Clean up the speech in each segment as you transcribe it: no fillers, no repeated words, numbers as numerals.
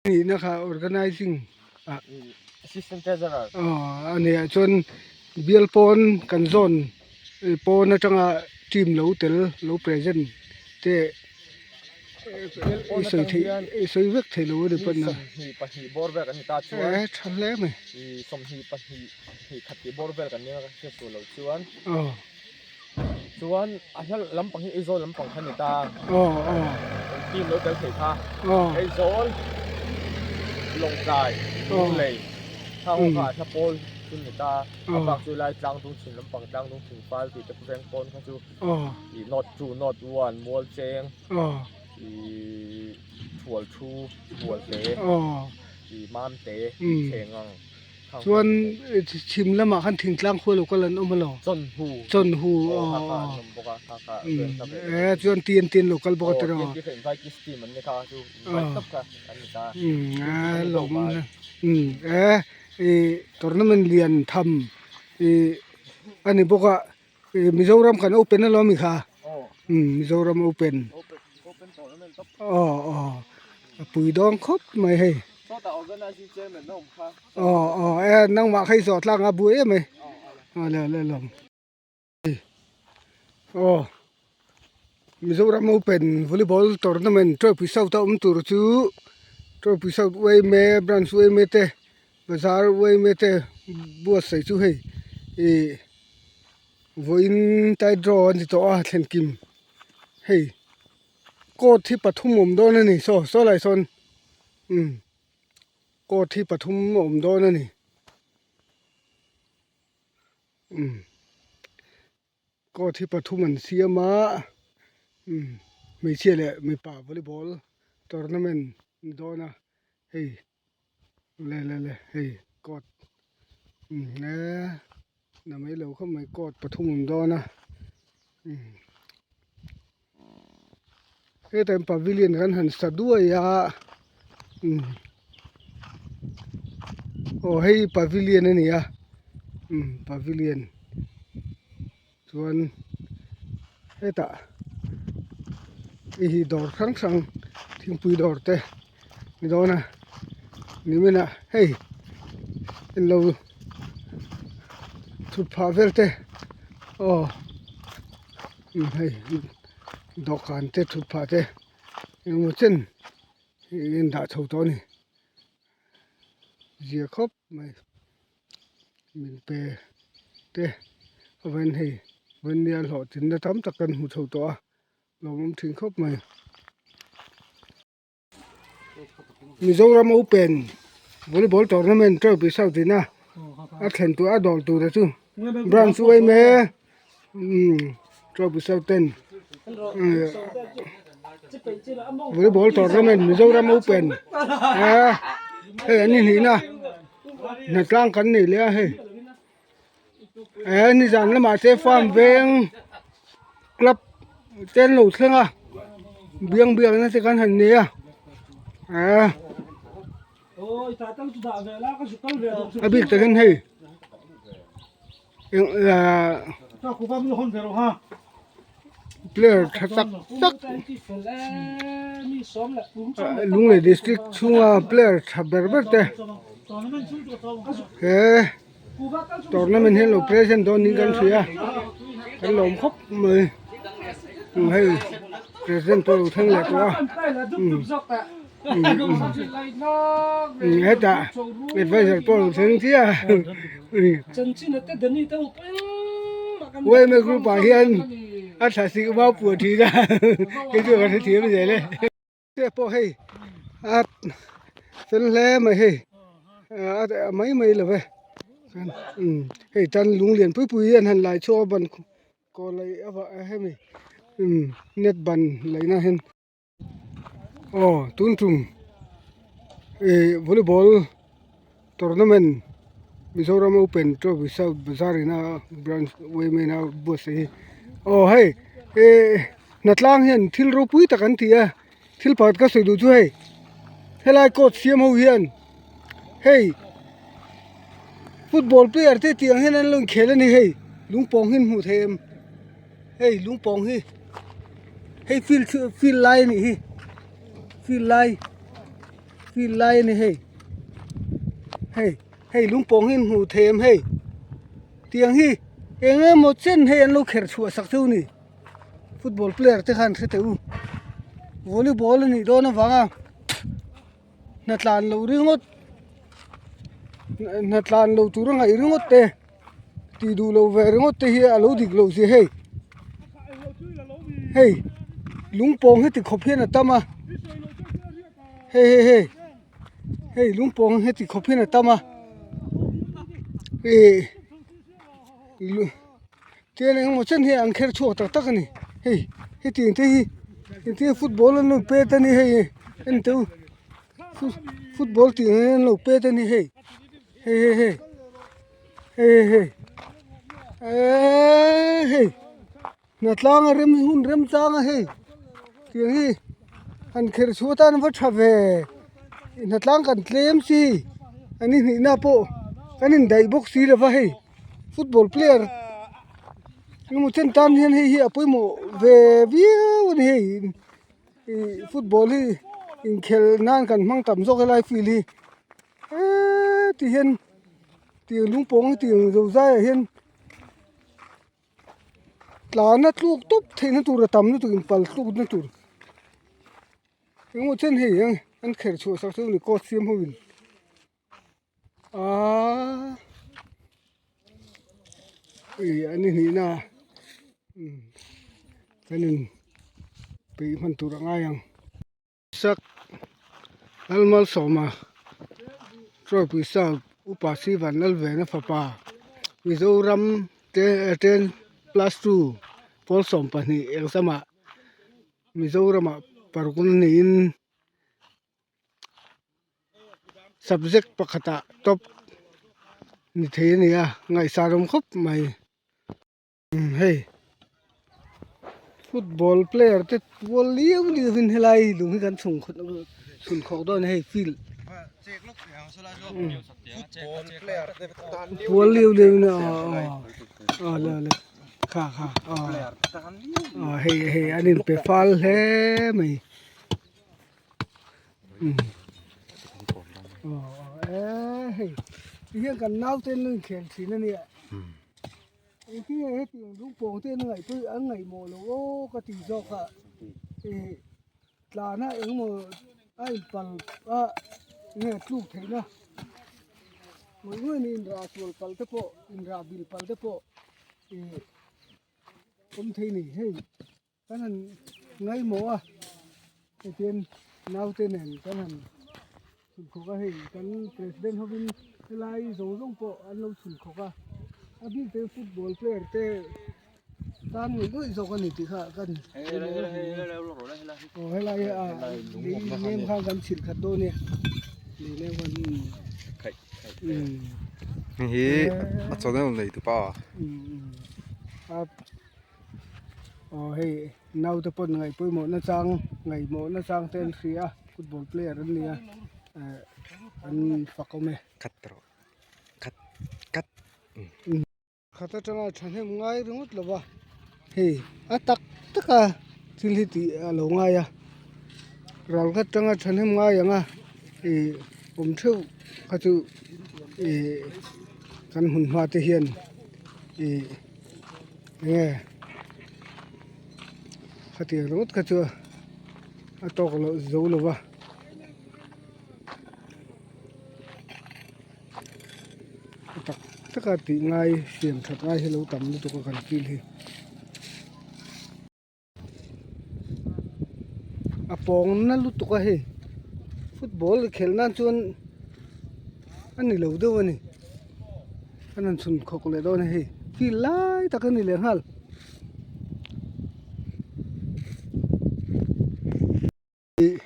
Nihna kha organizing ah Assistant Treasurer. Aw a nia chuan bial pawn kan zawn pawn atanga team lo tel lo present te i sawi theih i sawi vek theih lo a ni pawn a. 22 bawr vel kan ni ta chuan. E tha hle mai. 22 hnih khat tih bawr vel kan nia ka hriat tur loh chuan. Aw. Chuan a hla lampang hi Aizawl lampang kha a ni ta. Aw aw. Kan team lo tel thei kha. Aw. Aizawl, Lawngtlai, Lunglei, khang ho kha a hla pawl chu a ni ta. A bak chu lai Tlangdung chhun lampang Tlangdung chhun fal tih te veng pawn kha chu ih North two, North one, Mualcheng, ih Thual thu, Thualte, ih Mamte, Cheng ang. Chuan chhim lamah khan thingtlang khua lo kal an awm alo? Chawnhu. Chawnhu aw kha kha an awm bawk a kha kha e chuan TNT an lo kal bawk a tiraw? TNT kha invite kiss team an ni kha chu invite tawp kha an ni ta. A lawm e i tournament lian tham i a ni bawk a Mizoram kan open alawm mi kha Mizoram open aw aw a pui dawn khawp mai hei aw aw e nangmah kha i zawh tlak a buai em mai aw le le lawm aw Mizoram open volleyball tournament trophy south a awm tur chu trophy south yma branch yma te Bazar uaime te buatsaih chu hei ih vawiin tai draw a ni tawh a thlen kim hei court hi pathum a awm dawn a ni saw saw lai sawn umm court hi pathum a awm dawn a ni umm. Court hi pathum an siam a umm hmeichhia leh mipa volleyball tournament ni dawn a hei le le le hei court umm he na mai lo khawp mai court pathum awm dawn a umm hetah hian pavilion kan han sa duai a umm aw hei pavilion a ni a umm pavilion chuan hetah hei hi dawr hrang hrang thingpui dawr te ni dawn a nimin ah hei englo thut phah vel te aw hei dawhkan te thut phah te engemaw chen a in dah chho tawh a ni zia khawp mai min pe te a vawiin hei vawiin nia hlawhtlinna tam tak kan hmu chho tawh a lawmawm thin khawp mai. Mizoram Open Volleyball Tournament trophy south ina a thlen tur a dawr tur chu branch uaime trophy south ten volleyball tournament Mizoram Open hei an inhihna hnatlang kan nei leh a hei he nizan lamah te farm veng club te an lo thleng a biang biakna te kan han nei a eh a bik takin hei eng ah player tha tak tak Lunglei district chhunga player tha ber ber te he tournament hian lo present dawn niin kan hria kan lawm khawp mai hei president pawh a lo thleng leh tawh a hetah adviser pawh a lo thleng chiah a yma group ah hian a thla sik mau puah thin a kei chu ka hrethiam zel e. Te pawh hei a fel hle mai hei a mai mai lo ve hei tan lung lian pui pui hi an han lai chhuak a ban kaw laih avah hemi net ban laihna hian aw tun tum ih volleyball tournament Mizoram open trophy south bazar ina branch yma a buatsaih hi aw hei ih hnatlang hian thil ropui tak an ti a thil pakhat ka sawi duh chu hei helai court siam ho hian hei football player te tiang hian an lo inkhel a ni hei lungpawng hi an hmuh theih em hei lungpawng hi hei field field lai a nih hi field lai. Field lai a ni hei hei hei lungpawng hi an hmuh thei em hei tiang hi eng emaw chen hei an lo kher chhuah sak chu a ni football player te khan hre teh u volleyball a nih dawn avanga hna tlan loh ringawt hna tlan loh tur a ngaih ringawt te. Tih duh loh ve ringawt te hi a lo dik loh zia hei hei lungpawng heti khawp hian a tam a hei hei hei hei lungpawng heti khawp hian a tam a ih tian engemaw chen hi an kher chhuak tak tak a ni hei hetiang te hi engtin nge football an lo pet a ni hei en teh u football tih ang hian an lo pet a ni hei. Hei hei hei hei hei hei eee hei hnatlang a rem hun rem chang a hei tiang hi han kher chhuah atan a va tha ve hnatlang kan tlem si an inhnihna pawh kan indaih bawk si lova hei football player engemaw chen tan hian hei hi a pawimawh ve viau a ni hei ih football hi inkhelh nan kan hmang tam zawk helai field hi. Eee ti hian tiang lungpawng tiang zo zaiah hian tlana tluk tawp theihna tur a tam lutuk in pal tlukna tur engemaw chen hei hian an kher chhuah sak chu a ni court siam ho in aaa ih an inhnihna umm kan in peih hman tur a ngai ang. Sak Lalmalsawma Trawipui South Upa Sivan Lalvena fapa Mizoram ten plus two pawl 12 exam ah Mizoram ah paruk na niin subject pakhat ah top ni thei a ni a ngaihsan awm khawp mai. Hei football player te tual liau liau in helai lung hi kan chhung chhun khawk dawn a hei field tual liau liau in aw aw le le kha kha aw hei hei an inpe fal hle mai aw e hei tihian kan naute an lo inkhel thin a nia. Engtin nge hetiang lungpawng te an ngaihpawih an ngaihmawh loh aw ka tih zawk a ih tlana engemaw a inpal a nge tluk theihna ngawih ngawih niin rah sual palh te pawh inrah bil palh te pawh ih awm thei a ni hei kan han ngaihmawh a hetiang naute nen kan han chhunkhawk a hei kan president hovin helai zawng zawng pawh an lo chhunkhawk a a bik te football player te tan ngawih ngawih zawk a ni tih kha kan aw helai hi a lei nem khan kan chhilh khat dawn e lei nem khan umm hei hi a channel nei tupa a. Aw hei naute pawh ngaih pawimawh na chang ngaihmawh na chang te an hria a football player an ni a eh an fak awm e. Khat rawh khat khat Khat atanga thahnem ngai ringawt lo va hei a tak tak a thil hi tih a lo ngai a ral khat atanga thahnem ngai ang a ih awm theuh kha chu ih kan hmun hma te hian ih. Enge khatiang ringawt kha chu a tawk loh zo lo va a tak tak a tih ngai siam that ngai hi lo tam lutuk a kan feel hi a pawng na lutuk a hei football khelh nan chuan a ni lo deuh a ni. An han chhun khawk leh dawn a hei field lai tak a ni leh nghal. Ih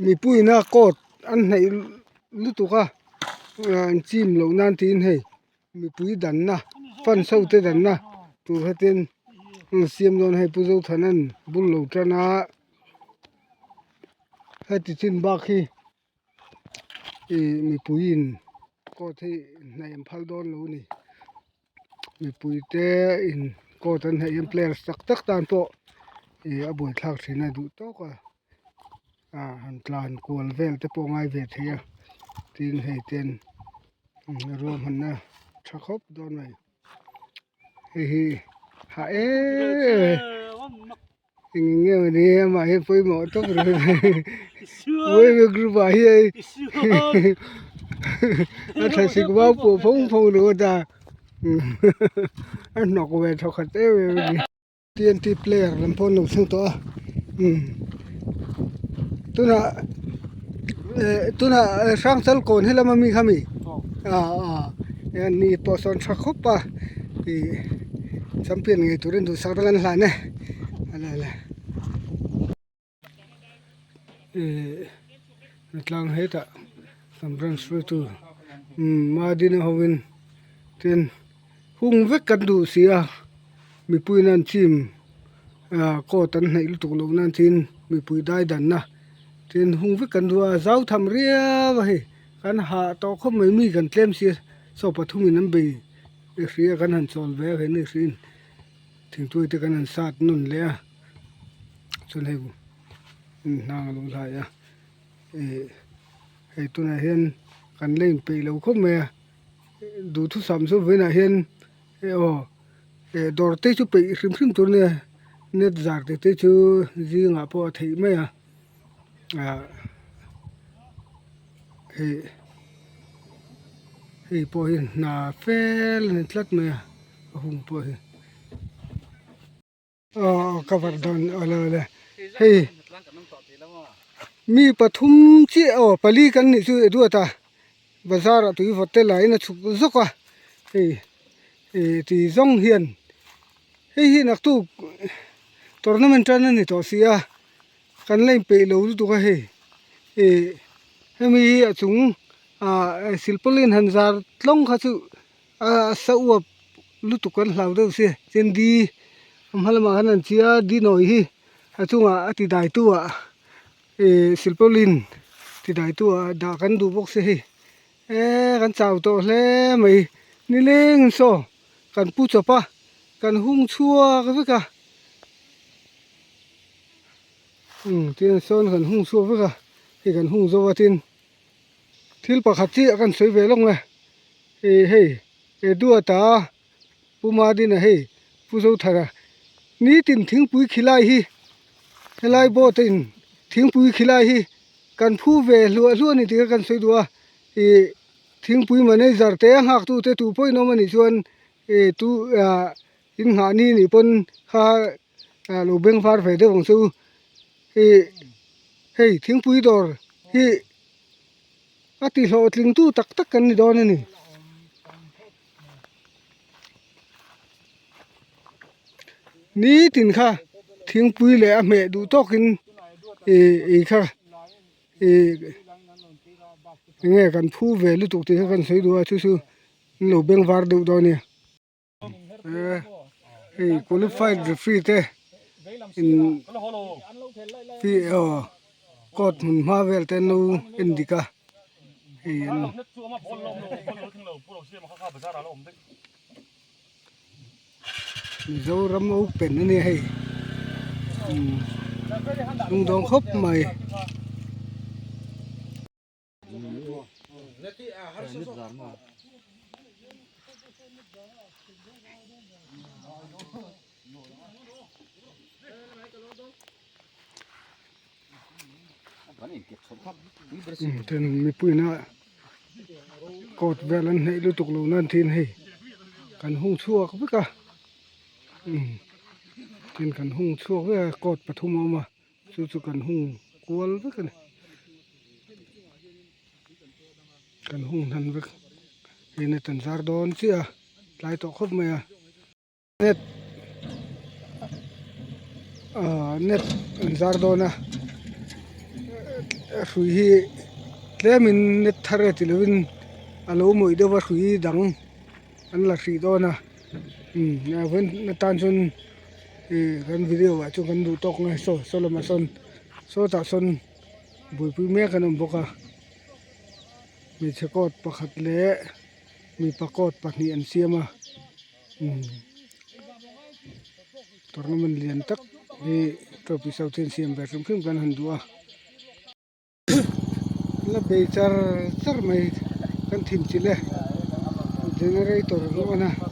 mipuiin a court an hnaih lutuk a an chim loh nan tiin hei mipui danna fans ho te danna tur hetin an siam dawn a hei Pu Zothana'n bul lo tan a heti chin bak hi. Ih mipuiin court hi hnaih an phal dawn lo a ni mipui te in court an hnaih hian players tak tak tan pawh ih a buaithlak thin a duh tawk a. ah han tlan kual vel te pawh a ngai ve thei a tin hei ten ruahmanna tha khawp dawn mai hei hi hah em em eng nge mawni amah hi pawimawh tawp ringawt group ah hian a thlasik mau pawh phawng phawng ringawt a a hnawk ve thawkhat em em a ni. TNT player lam pawh an lo thleng tawh a umm tunah eh tunah hrangchal kawn he lama mi kha mi ah ah ni pawh sawn tha khawp a ih champion ngei turin duhsak dang an hlan e ala ala. Ih tlang hetah kan branch hruaitu umm Madina hovin tin hung vek kan duh si a mipuiin an chim ah coat an hnaih lutuk loh nan tin mipui dai danna tin hung vek kan duh a zau tham riau a hei kan hah tawh khawp mai mi kan tlem si a saw pathumin an bei hria kan han chawl ve a hei ni hriin thingtuai te kan han sat nawn leh a. Chuan hei hnang a lo hlai a ih hei tunah hian kan la inpeih lo khawp mai a duhthusam chu vawiinah hian e aw eh dawr te chu peih hrim hrim tur a nia net zar te te chu zingah pawh a theih mai a ah hei hei pawh hi hna fel a ni tlat mai a a hung pawh hi. Aw cover dawn awle awle hei mi pathum chiah aw pali kan nih chu i duat a bazar ah tui vawt te la in a chhuk zawk a hei ih ti zawng hian hei hi naktuk tournament tan a ni tawh si a kan la inpeih lo lutuk a hei ih hemi hi a chung ah silpauline han zar tlawng kha chu. A sa uap lutuk kan hlau deuh si chuan di a hma lamah khan an chhi a di nawi hi a chungah a ti dai tu ah ih silpauline ti dai tu ah dah kan duh bawk si hei eee kan chau tawh hle mai nileng in saw kan pu chawp a kan hung chhuak vek a umm tin sawn kan hung chhuak vek a hei kan hung zo a tin. Thil pakhat chiah kan sawi ve lawng e, ih hei Eduarda Pu Madina hei Pu Zothara nitin thingpui khilai hi helai boat a in thingpui khilai hi kan phu ve hluah hluah a ni tih kha kan sawi duh a, ih thingpui manager te a nghak tute tu pawhin awm a nih chuan ih tu ah in nghah ni nih pawn kha lo beng var ve deuh ang chu ih hei thingpui dawr hi a ti hlawhtling tu tak tak kan ni dawn a ni. Nitin kha thingpui leh a hmeh duh tawkin ih ih kha ih enge kan phu ve lutuk tih kha kan sawi duh a chu chu an lo beng var deuh dawn a nia. Hei qualified referee te in fi aw court hmun hma vel te an lo en dik a hei an Mizoram open a nia hei umm lungdawng khawp mai. Ten mipuiin a coat vel an hnaih lutuk lo nan thin hei kan hung chhuak vek a tin kan hung chhuak vek a coat pathum a awm a. Chu chu kan hung kual vek a ni kan hung hnan vek hei net an zar dawn chiah a tlai tawh khawp mai a net ah net an zar dawn a hrui hi tlemin net thar e ti lovin a lo mawih deuh a hrui dang an la hrih dawn a umm atan chuan. Ih kan video ah chuan kan duh tawk nge saw saw lamah sawn sawtah sawn buaipui mek an awm bawk a hmeichhe coat pakhat leh mipa coat pahnih an siam a umm tournament lian tak hi trophy south hian siam ve hrim hrim kan han duh a. La bei char char mai kan thin chilh e generator an on a.